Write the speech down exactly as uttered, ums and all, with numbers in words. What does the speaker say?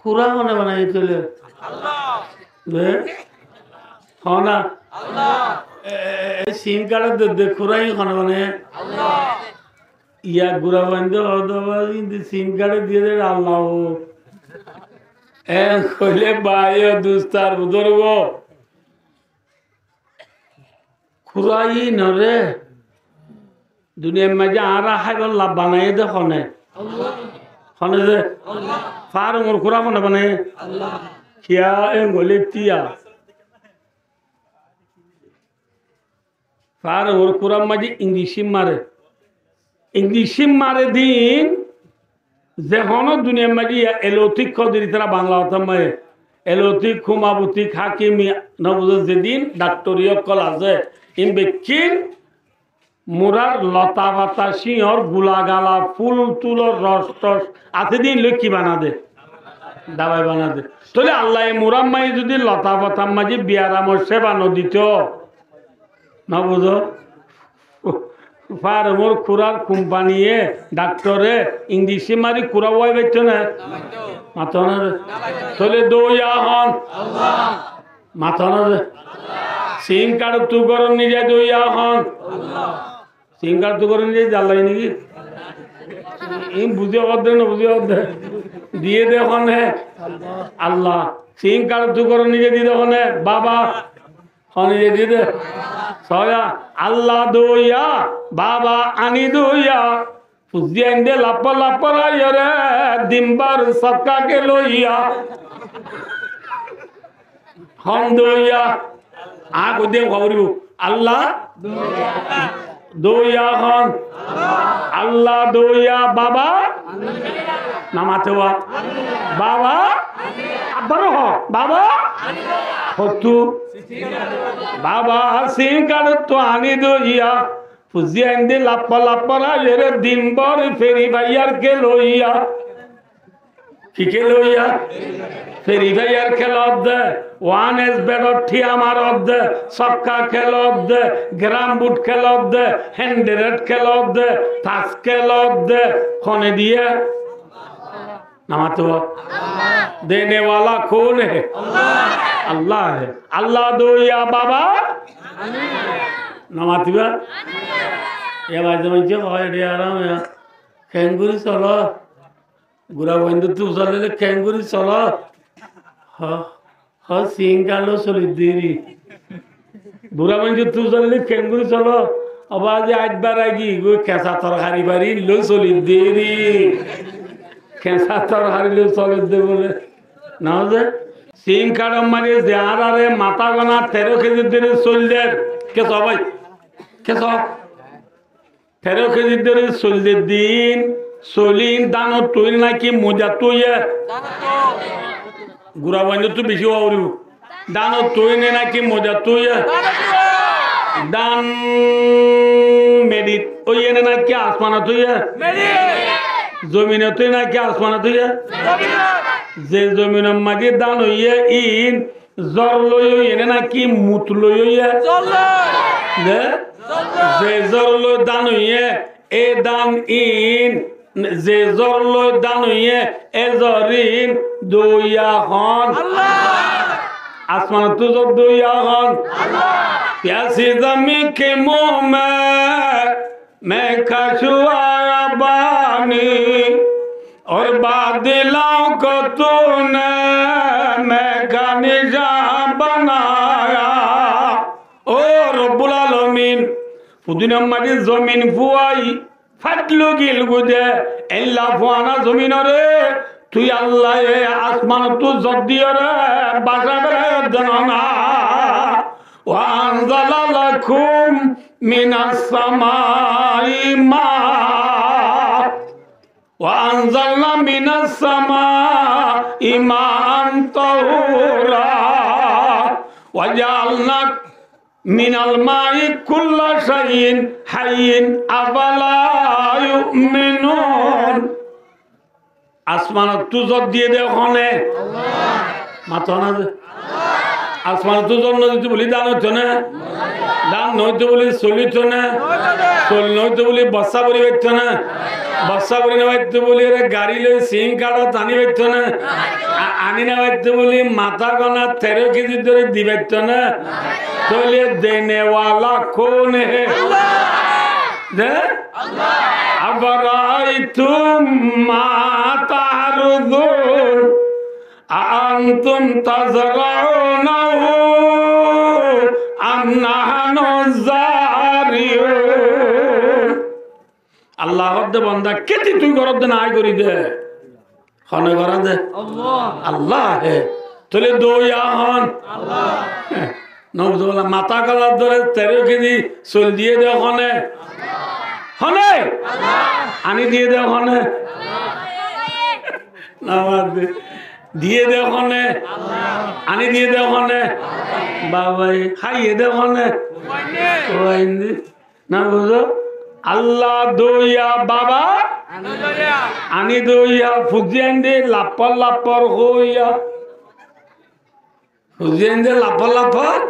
Kura hone banaiye tóile? Allah. Hona? Allah. E, e, e, sim kard de, de kura hone banaiye? Allah. Iya gura bande hodo bade indi sim kard diye de Allah o. En hoile bái o dustó ar buzurgo. Kura inore duniyar maze añára háibar lá banaiye de hone? Hone de? Farongur kura hone banaiye? Kiya en hoile tiya. Farongur kurar maze ingilisi mare. Ingilisi mare din, ze hono duniyar maze ya elotik hodir itara Bangla hotá maze, elotik, homeopathic, hakimi, no buzó, zedin daktori okkol asé, in bekkín murar lota fata, siñor gula gala, ful tulor ros tos asé din loi ki bana de? Dabai bana de. Tóile Allah e murar maze zodi lota fatar maze biyaramor seba no dito, no buzó? Farongur kurar kumpaniye, daktore, ingilisi mari kura wai baitto na? Mato na de. Tóile doya hon? Mato na de. Sim kard tu goron nize doya hon? Sim kard tu goron nize Allah niki? In buzi hodde, no buzi hodde. Diye de hone? Allah. Sim kard tu goron nize diye de hone? Baba. Hone ye dide? Soya, Allah doya, baba ani doya. Fuzi ainde lappa lappa rayore, dimbar sokka ke loiya. Hon doya. A kudin koboribu. Allah doya hon. Allah doya baba. Na mate wa. Baba. Abar ho. Baba. Hotu. Baba, sim kard tu ani doya. Fuzi ainde lappa lappa rayore, din bor feri faiyar ke loiya. Ki ke loiya? Feri faiyar kelodde, wan es bedot thiya marodde, sokka kelodde, geram but kelodde, hendered kelodde, tas kelodde, hone diye? Na mato. Dene wala kon hai? Allah hai. Allah doya baba. Na matiba. E bái, zeman ki hoy, ede aram ya. Kengori solo. Gura bondú tu solile kengori solo. Ha. Ho, sim kard loi soli deri. Bura maincóttu solile kengori solo. Oba aijja aitbar agi, goi kesa torkari bari loi soli deri. Kesa torkari loi soli de bole. Na ze? Sim kardor maze ze añárare mata gona tero kezi deri soli der. Keso bái? Keso? Tero kezi deri solde din, solin danottú óiye naki moidattú óiye? Gura bondúttú beci ówa foribo. Danottú óiye naki moidattú óiye? Dan medit óiye naki asmanot óiye? Zominot óiye naki asmanot óiye? Ze zominor maze dan óiye in zor loi óiye ne naki mut loi óiye? Zor loi. Ne? Zor loi. Ze zor loi dan óiye, e dan in, ze zor loi dan óiye, e zor in doya hon? Allah. Asmanottú zor doya hon? Allah. پیاسی زمین کے منہ میں میں کھا چکا پانی، اور بادلوں کو تو نے میں کھا نشان بنایا۔ Ó Robbul Alamin, fudinor maze zomin fuwai fáit loi giyói de, eilla fuana zominore tui Allaye asmanottú zor diyore báca berai de no na. وأنزل لكم من السماء ماء، وأنزلنا من السماء ماء طهورا، وجعلنا من الماء كل شيء حي، أفلا يؤمنون. Asmanottú zor diye de hone? Mato na ze? Asmanottú zor no dito buli dan óito na? Dan no óito buli sol óito na? Sol no óito buli bossa bori faito na? Bossá gorí no faittó buli ere gari loi sin kaçá tani faittó na. A-, ani no faittó buli matá gona teró kezi dóri di faittó na. Tóile dene wala koun hai? Allah. De? Allah. Afara'aytum ma tahruzun. أأنتم تزرعونه أم نحن الزارعون. Allah hoódde banda, kéti tui goródde na aññí gorídde? Hone gorá de? Allah. Allah he. Tóile dóiya hon? Allah. Nobuzó bóla, matá golar dóre teró kezi soil diyé de hone? Hone? Aní diyé de hone? Namaz de. Diyé de hone? Aní diyé de hone? Babai, háiye de hone? Fuainde. Nobuzó? Allah dóiya baba, aní dóiya fuainde, lappar lappar hoiya. Fuainde lappar lappar.